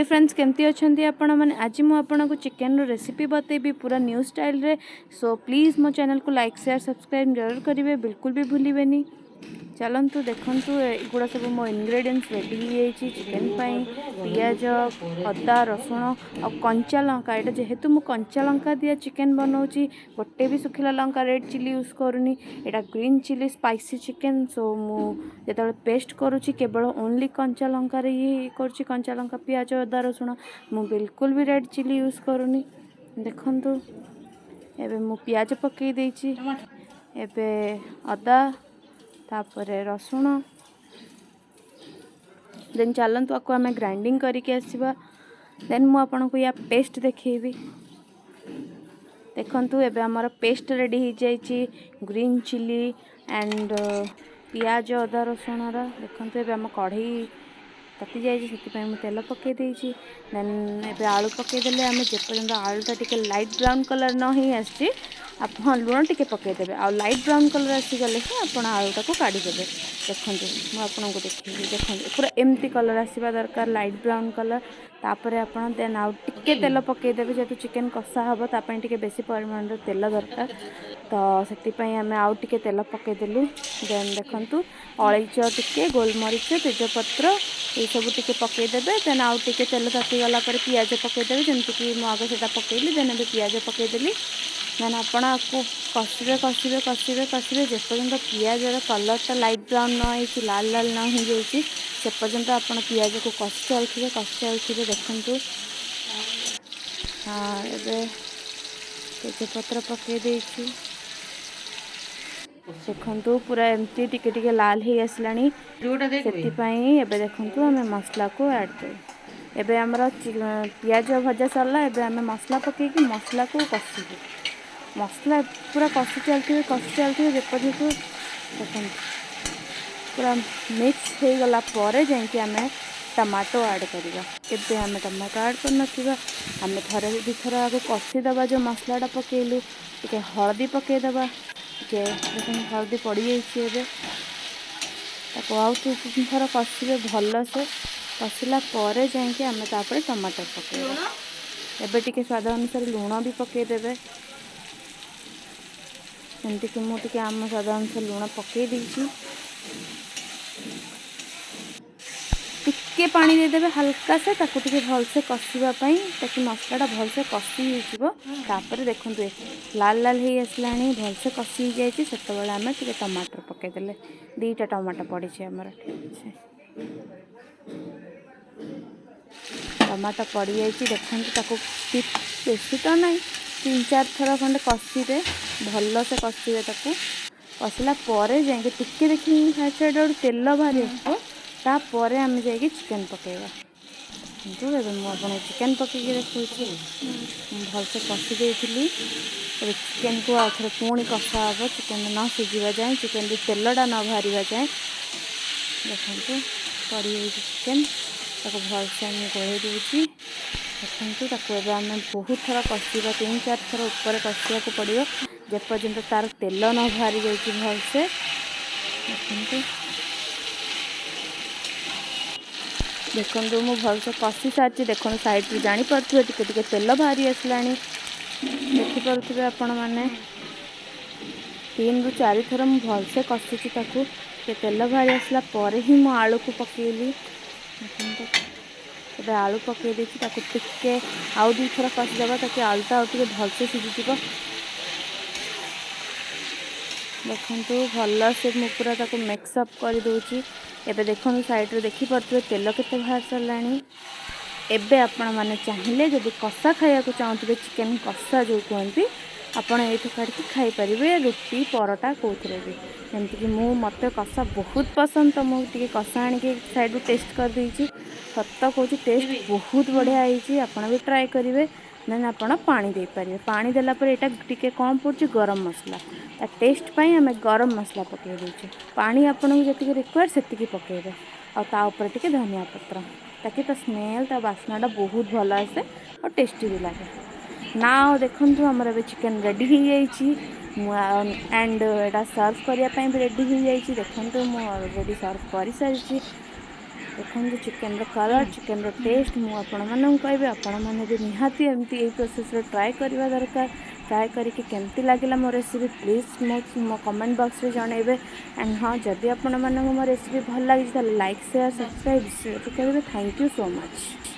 हे friends, केमती अच्छा आपण मैंने आज मुझे आपको चिकेन रेसीपी बतेबी पूरा न्यू स्टाइल रे। सो प्लीज़ मो चैनल को लाइक शेयर सब्सक्राइब जरूर करेंगे, बिल्कुल भी भूलिବେନି। ଚାଲନ୍ତୁ ଦେଖନ୍ତୁ, ଏଗୁଡ଼ା ସବୁ ମୋ ଇନଗ୍ରେଡ଼ିଏଣ୍ଟସ୍ ରେଡ଼ି ହେଇଯାଇଛି ଚିକେନ୍ ପାଇଁ। ପିଆଜ, ଅଦା, ରସୁଣ ଆଉ କଞ୍ଚା ଲଙ୍କା। ଏଇଟା ଯେହେତୁ ମୁଁ କଞ୍ଚା ଲଙ୍କା ଦିଆ ଚିକେନ୍ ବନାଉଛି, ଗୋଟେ ବି ଶୁଖିଲା ଲଙ୍କା, ରେଡ଼୍ ଚିଲି ୟୁଜ୍ କରୁନି। ଏଇଟା green chilli spicy chicken. So ମୁଁ ଯେତେବେଳେ ପେଷ୍ଟ କରୁଛି, କେବଳ ଓନ୍ଲି କଞ୍ଚା ଲଙ୍କାରେ ହିଁ କରୁଛି। କଞ୍ଚା ଲଙ୍କା, ପିଆଜ, ଅଦା, ରସୁଣ। ମୁଁ ବିଲକୁଲ ବି ରେଡ଼୍ ଚିଲି ୟୁଜ୍ କରୁନି। ଦେଖନ୍ତୁ, ଏବେ ମୁଁ ପିଆଜ ପକାଇ ଦେଇଛି, ଏବେ ଅଦା, ତାପରେ ରସୁଣ। ଦେନ୍ ଚାଲନ୍ତୁ ଆକୁ ଆମେ ଗ୍ରାଇଣ୍ଡିଙ୍ଗ କରିକି ଆସିବା। ଦେନ୍ ମୁଁ ଆପଣଙ୍କୁ ୟା ପେଷ୍ଟ ଦେଖେଇବି। ଦେଖନ୍ତୁ, ଏବେ ଆମର ପେଷ୍ଟ ରେଡ଼ି ହେଇଯାଇଛି ଗ୍ରୀନ୍ ଚିଲି ଆଣ୍ଡ ପିଆଜ, ଅଦା, ରସୁଣର। ଦେଖନ୍ତୁ, ଏବେ ଆମ କଢ଼େଇ ତାତି ଯାଇଛି, ସେଥିପାଇଁ ମୁଁ ତେଲ ପକାଇ ଦେଇଛି। ଦେନ୍ ଏବେ ଆଳୁ ପକାଇଦେଲେ ଆମେ। ଯେପର୍ଯ୍ୟନ୍ତ ଆଳୁଟା ଟିକେ ଲାଇଟ୍ ବ୍ରାଉନ୍ କଲର୍ ନ ହେଇ ଆସିଛି, ହଁ, ଲୁଣ ଟିକେ ପକାଇଦେବେ ଆଉ ଲାଇଟ୍ ବ୍ରାଉନ୍ କଲର୍ ଆସିଗଲେ ହିଁ ଆପଣ ଆଳୁଟାକୁ କାଢ଼ିଦେବେ। ଦେଖନ୍ତୁ, ମୁଁ ଆପଣଙ୍କୁ ଦେଖେଇବି। ଦେଖନ୍ତୁ, ପୁରା ଏମିତି କଲର୍ ଆସିବା ଦରକାର, ଲାଇଟ୍ ବ୍ରାଉନ୍ କଲର୍। ତାପରେ ଆପଣ ଦେନ୍ ଆଉ ଟିକେ ତେଲ ପକାଇଦେବେ। ଯେହେତୁ ଚିକେନ୍ କଷା ହେବ, ତା ପାଇଁ ଟିକେ ବେଶୀ ପରିମାଣର ତେଲ ଦରକାର, ତ ସେଥିପାଇଁ ଆମେ ଆଉ ଟିକେ ତେଲ ପକାଇଦେଲୁ। ଦେନ୍ ଦେଖନ୍ତୁ, ଅଳେଇଚ ଟିକେ, ଗୋଲମରିଚ, ତେଜପତ୍ର ଏସବୁ ଟିକେ ପକାଇଦେବେ। ଦେନ୍ ଆଉ ଟିକେ ତେଲ ତାତିଗଲା ପରେ ପିଆଜ ପକାଇଦେବେ। ଯେମିତିକି ମୁଁ ଆଗ ସେଇଟା ପକାଇଲି, ଦେନ୍ ଏବେ ପିଆଜ ପକାଇଦେଲି। ଦେନ୍ ଆପଣ ଆକୁ କଷିବେ, କଷିବେ, କଷିବେ, କଷିବେ, ଯେପର୍ଯ୍ୟନ୍ତ ପିଆଜର କଲର୍ଟା ଲାଇଟ୍ ବ୍ରାଉନ୍ ନ ହେଇଛି, ଲାଲ ଲାଲ ନ ହେଇଯାଇଛି, ସେ ପର୍ଯ୍ୟନ୍ତ ଆପଣ ପିଆଜକୁ କଷି ଚାଲୁଥିବେ, କଷି ଚାଲୁଥିବେ। ଦେଖନ୍ତୁ, ହଁ, ଏବେ ତେଜପତ୍ର ପକାଇ ଦେଇଛି। ଦେଖନ୍ତୁ, ପୁରା ଏମିତି ଟିକେ ଟିକେ ଲାଲ ହେଇ ଆସିଲାଣି। ସେଥିପାଇଁ ଏବେ ଦେଖନ୍ତୁ, ଆମେ ମସଲାକୁ ଆଡ଼୍ କରୁ। ଏବେ ଆମର ପିଆଜ ଭଜା ସରିଲା। ଏବେ ଆମେ ମସଲା ପକାଇକି ମସଲାକୁ କଷିବୁ। ମସଲା ପୁରା କଷି ଚାଲିଥିବେ, କଷି ଚାଲିଥିବେ, ଯେପର୍ଯ୍ୟନ୍ତ ଦେଖନ୍ତୁ ପୁରା ମିକ୍ସ ହେଇଗଲା ପରେ ଯାଇକି ଆମେ ଟମାଟୋ ଆଡ଼୍ କରିବା। ଏବେ ଆମେ ଟମାଟୋ ଆଡ଼୍ କରିନଥିବା। ଆମେ ଥରେ ଦୁଇଥର ଆଗ କଷିଦେବା। ଯେଉଁ ମସଲାଟା ପକାଇଲୁ, ଟିକେ ହଳଦୀ ପକାଇଦେବା ଟିକେ। ଦେଖନ୍ତୁ, ହଳଦୀ ପଡ଼ିଯାଇଛି। ଏବେ ତାକୁ ଆଉ ତିନି ଥର କଷିବେ। ଭଲସେ କଷିଲା ପରେ ଯାଇକି ଆମେ ତାପରେ ଟମାଟର ପକାଇବା। ଏବେ ଟିକେ ସ୍ୱାଦ ଅନୁସାରେ ଲୁଣ ବି ପକାଇଦେବେ। ଯେମିତିକି ମୁଁ ଟିକେ ଆମ ସ୍ୱାଦ ଅନୁସାରେ ଲୁଣ ପକାଇ ଦେଇଛି। ଟିକେ ପାଣି ଦେଇଦେବେ ହାଲକା ସେ, ତାକୁ ଟିକେ ଭଲସେ କଷିବା ପାଇଁ, ତାକି ମସଲାଟା ଭଲସେ କଷି ହେଇଯିବ। ତାପରେ ଦେଖନ୍ତୁ, ଲାଲ ଲାଲ ହେଇ ଆସିଲାଣି, ଭଲସେ କଷି ହେଇଯାଇଛି। ସେତେବେଳେ ଆମେ ଟିକେ ଟମାଟର ପକାଇଦେଲେ। ଦୁଇଟା ଟମାଟୋ ପଡ଼ିଛି ଆମର, ଠିକ୍ ଅଛି। ଟମାଟୋ ପଡ଼ିଯାଇଛି। ଦେଖନ୍ତୁ, ତାକୁ ବେଶୀ ତ ନାହିଁ, ତିନି ଚାରି ଥର ଖଣ୍ଡେ କଷିବେ। ଭଲସେ କଷିବେ ତାକୁ। କଷିଲା ପରେ ଯାଇକି ଟିକେ ଦେଖିକି ସାଇଡ଼୍ ସାଇଡ଼୍ ଆଡ଼ୁ ତେଲ ବାହାରି ଆସିବ, ତାପରେ ଆମେ ଯାଇକି ଚିକେନ୍ ପକାଇବା। କିନ୍ତୁ ଏବେ ମୁଁ ଆପଣଙ୍କୁ ଚିକେନ୍ ପକାଇକି ଦେଖାଉଛି। ମୁଁ ଭଲସେ କଷି ଦେଇଥିଲି। ଏବେ ଚିକେନ୍କୁ ଆଉ ଥରେ ପୁଣି କଷା ହେବ, ଚିକେନ୍ ନ ସିଝିବା ଯାଏଁ, ଚିକେନ୍ରୁ ତେଲଟା ନ ବାହାରିବା ଯାଏଁ। ଦେଖନ୍ତୁ, ପଡ଼ିଯାଇଛି ଚିକେନ୍। ତାକୁ ଭଲସେ ମୁଁ ଗୋଳେଇ ଦେଉଛି। ଦେଖନ୍ତୁ, ତାକୁ ଏବେ ଆମେ ବହୁତ ଥର କଷିବା। ତିନି ଚାରି ଥର ଉପରେ କଷିବାକୁ ପଡ଼ିବ, ଯେପର୍ଯ୍ୟନ୍ତ ତା'ର ତେଲ ନ ବାହାରି ଯାଇଛି ଭଲସେ। ଦେଖନ୍ତୁ, ଦେଖନ୍ତୁ, ମୁଁ ଭଲସେ କଷି ସାରିଛି। ଦେଖନ୍ତୁ, ସାଇଡ଼ରୁ ଜାଣିପାରୁଥିବେ, ଟିକେ ଟିକେ ତେଲ ବାହାରି ଆସିଲାଣି। ଦେଖିପାରୁଥିବେ ଆପଣମାନେ, ତିନିରୁ ଚାରି ଥର ମୁଁ ଭଲସେ କଷିଛି ତାକୁ। ଟିକେ ତେଲ ବାହାରି ଆସିଲା ପରେ ହିଁ ମୁଁ ଆଳୁକୁ ପକାଇଲି। ଦେଖନ୍ତୁ, ଏବେ ଆଳୁ ପକାଇ ଦେଇଛି। ତାକୁ ଟିକେ ଆଉ ଦୁଇଥର କଷିଦେବା, ତାକି ଆଳୁଟା ଆଉ ଟିକେ ଭଲସେ ସିଝିଯିବ। ଦେଖନ୍ତୁ, ଭଲସେ ମୁଁ ପୁରା ତାକୁ ମିକ୍ସଅପ୍ କରିଦେଉଛି। ଏବେ ଦେଖନ୍ତୁ, ସାଇଡ଼୍ରେ ଦେଖିପାରୁଥିବେ, ତେଲ କେତେ ବାହାରି ସାରିଲାଣି। ଏବେ ଆପଣମାନେ ଚାହିଁଲେ, ଯଦି କଷା ଖାଇବାକୁ ଚାହୁଁଥିବେ, ଚିକେନ୍ କଷା ଯେଉଁ କୁହନ୍ତି, ଆପଣ ଏଇଠୁ କାଢ଼ିକି ଖାଇପାରିବେ ରୁଟି, ପରଟା, କେଉଁଥିରେ ବି। ଯେମିତିକି ମୁଁ, ମୋତେ କଷା ବହୁତ ପସନ୍ଦ, ତ ମୁଁ ଟିକେ କଷା ଆଣିକି ସାଇଡ଼ରୁ ଟେଷ୍ଟ କରିଦେଇଛି। ସତ କହୁଛି, ଟେଷ୍ଟ ବହୁତ ବଢ଼ିଆ ହେଇଛି। ଆପଣ ବି ଟ୍ରାଏ କରିବେ। ଦେନ୍ ଆପଣ ପାଣି ଦେଇପାରିବେ। ପାଣି ଦେଲା ପରେ ଏଇଟା ଟିକେ କ'ଣ ପଡ଼ୁଛି? ଗରମ ମସଲା। ତା ଟେଷ୍ଟ ପାଇଁ ଆମେ ଗରମ ମସଲା ପକାଇ ଦେଇଛୁ। ପାଣି ଆପଣଙ୍କୁ ଯେତିକି ରିକ୍ୱାୟାର୍ଡ଼ ସେତିକି ପକାଇବେ ଆଉ ତା ଉପରେ ଟିକେ ଧନିଆ ପତ୍ର, ତାକି ତା ସ୍ମେଲ୍, ତା ବାସ୍ନାଟା ବହୁତ ଭଲ ଆସେ ଆଉ ଟେଷ୍ଟି ବି ଲାଗେ ନା। ଆଉ ଦେଖନ୍ତୁ, ଆମର ଏବେ ଚିକେନ୍ ରେଡ଼ି ହେଇଯାଇଛି। ମୁଁ ଆଣ୍ଡ ଏଇଟା ସର୍ଭ କରିବା ପାଇଁ ବି ରେଡ଼ି ହେଇଯାଇଛି। ଦେଖନ୍ତୁ, ମୁଁ ଅଲରେଡ଼ି ସର୍ଭ କରିସାରିଛି। ଦେଖନ୍ତୁ ଚିକେନର କଲର୍, ଚିକେନର ଟେଷ୍ଟ। ମୁଁ ଆପଣମାନଙ୍କୁ କହିବି, ଆପଣମାନେ ବି ନିହାତି ଏମିତି ଏଇ ପ୍ରୋସେସ୍ରେ ଟ୍ରାଏ କରିବା ଦରକାର। ଟ୍ରାଏ କରିକି କେମିତି ଲାଗିଲା ମୋ ରେସିପି, ପ୍ଲିଜ୍ ମୋ ମୋ କମେଣ୍ଟ ବକ୍ସରେ ଜଣାଇବେ। ଆଣ୍ଡ ହଁ, ଯଦି ଆପଣମାନଙ୍କୁ ମୋ ରେସିପି ଭଲ ଲାଗିଛି, ତାହେଲେ ଲାଇକ୍, ସେୟାର, ସବସ୍କ୍ରାଇବ୍ କରିବେ। Thank you so much.